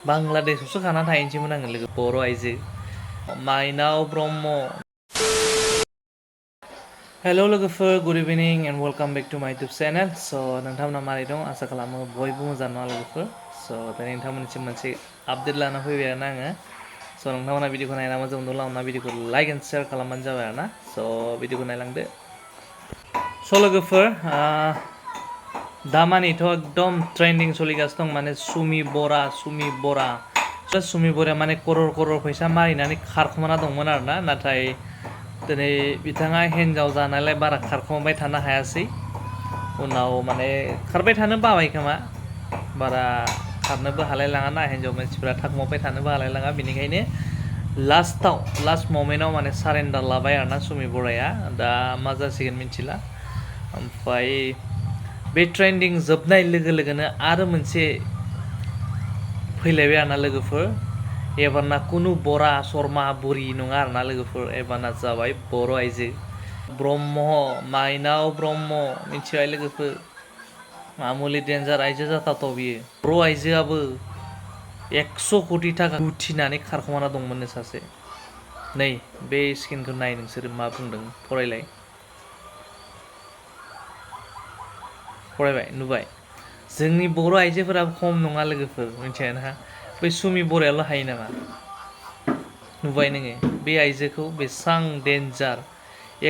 बांलादेशआवसो खाना थाहैनोसैमोन आङो लोगो बर' आइजो माइनाव ब्रह्म हेल' लोगोफोर good evening and welcome back to माय इउटुब चेनेल स' नोंथांमोना मारै दं आसा खालामो बयबो मोजां नङा लोगोफोर स' दिनै नोंथांमोननिसिम मोनसे आपडेट लाना फैबाय आरोना आङो स' नोंथांमोना भिडिअखौ नायना मोजां मोनदोंब्ला अनना भिडिअखौ लाइक एन्ड शेयार खालामबानो जाबाय आरोना स' भिडिअखौ नायलांदो स' लोगोफोर दामानिथ' एकदम ट्रेन्डिं सोलिगासिनो दं माने सुमि बरा सुमि बराया माने करर फैसा मारिनानै खारखोमाना दंमोन आरोना नाथाय दिनै बिथाङा हिन्जाव जानायलाय बारा खारखोमाबाय थानो हायासै उनाव माने खारबाय थानो बाबाय खोमा बारा खारनोबो हालायलाङाना हिन्जाव मानसिफ्रा थाखोमाबाय थानोबो हालायलाङा बेनिखायनो लास्ट ममेन्टआव माने सारेन्डार लाबाय आरोना सुमि बराया दा मा जासिगोन मिथिला ओमफ्राय बे ट्रेन्डिं जोबनाय लोगो लोगोनो आरो मोनसे फैलायबाय आरोना लोगोफोर एबारना कुनु बरा शर्मा बुरि नङा आरोना लोगोफोर एबारना जाबाय बर' आइजो ब्रह्म माइनाव ब्रह्म मिथिबाय लोगोफोर मामुलि डेन्जार आइजो जाथावथाव बियो बर' आइजोआबो 100 कोटि थाखा लुथिनानै खारखोमाना दंमोननो सासे नै बे स्क्रिनखौ नाय नोंसोरो मा बुंदों फरायबाय नुबाय जोंनि बर' आइजोफोराबो खम नङा लोगोफोर मिथिबायना बै सुमि बरायाल' हायो नामा नुबाय नोङो बे आइजोखौ बेसां डेन्जार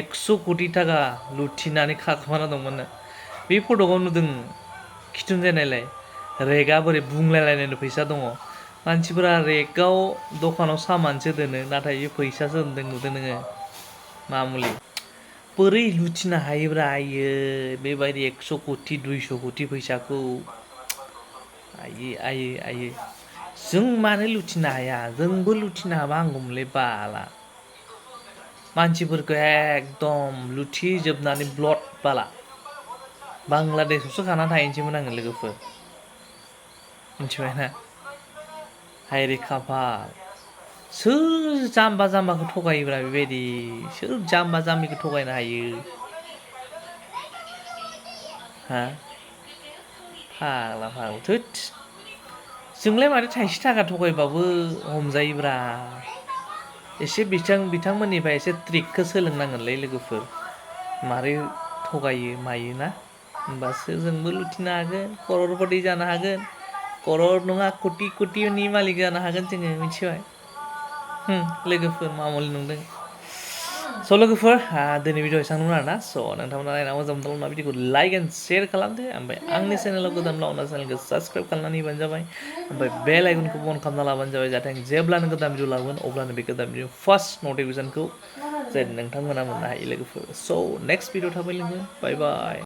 100 कोटि थाखा लुथिनानै खारखोमाना दंमोननो बे फट'खौ नुदों खिथुनजायनायलाय रेगा बोरै बुंलायलायनाय फैसा दङ मानसिफोरा रेगाव दखानाव सामानसो दोनो नाथाय बे फैसासो दोनदों नुदों नोङो मामुलि बोरै लुथिनो हायोब्रा आइयो बेबायदि 100 कोटि 200 कोटि फैसाखौ आइयो जों मानो लुथिनो हाया जोंबो लुथिनो हाबा हामगौमोनलै बाला मानसिफोरखौ एकदम लुथिजोबनानै ब्लड बाला बांलादेशआवसो खाना थाहैनोसैमोन आङो लोगोफोर मिथिबायना हायरे खाफाल सोर जाम्बा जाम्बाखौ थगायोब्रा बेबायदि सोर जाम्बा जाम्बिखौ थगायनो हायो हा फाग्ला थोद जोंलाय माथो थाइसे थाखा थगायबाबो हमजायोब्रा एसे बिथांमोननिफ्राय एसे ट्रिकखौ सोलोंनांगोनलै लोगोफोर मारै थगायो मायो ना होमबासो जोंबो लुथिनो हागोन कररपति जानो हागोन करर नङा कोटि कोटिनि मालिक जानो हागोन जोङो मिथिबाय लोगोफोर मामुलि नंदों स' लोगोफोर दिनै भिडिअ एसेबांमोन आरोना स' नोंथांमोना नायना मोजां मोनदोंब्ला भिडिअखौ लाइक एन्ड शेयार खालामदो ओमफ्राय आंनि चेनेलाव गोदानब्ला अनना चेनेलखौ साबस्क्राइब खालामनानै होबानो जाबाय ओमफ्राय बेल आइकनखौ अन खालामना लाबानो जाबाय जाहाथे आं जेब्लानो गोदान भिडिअ लाबोगोन अब्लानो बे गोदान भिडिअ फार्स्ट नटिफिकेसनखौ जे नोंथांमोना मोननो हायो लोगोफोर स' नेक्स्ट भिडिअ थाबाय लोगो बाय बाय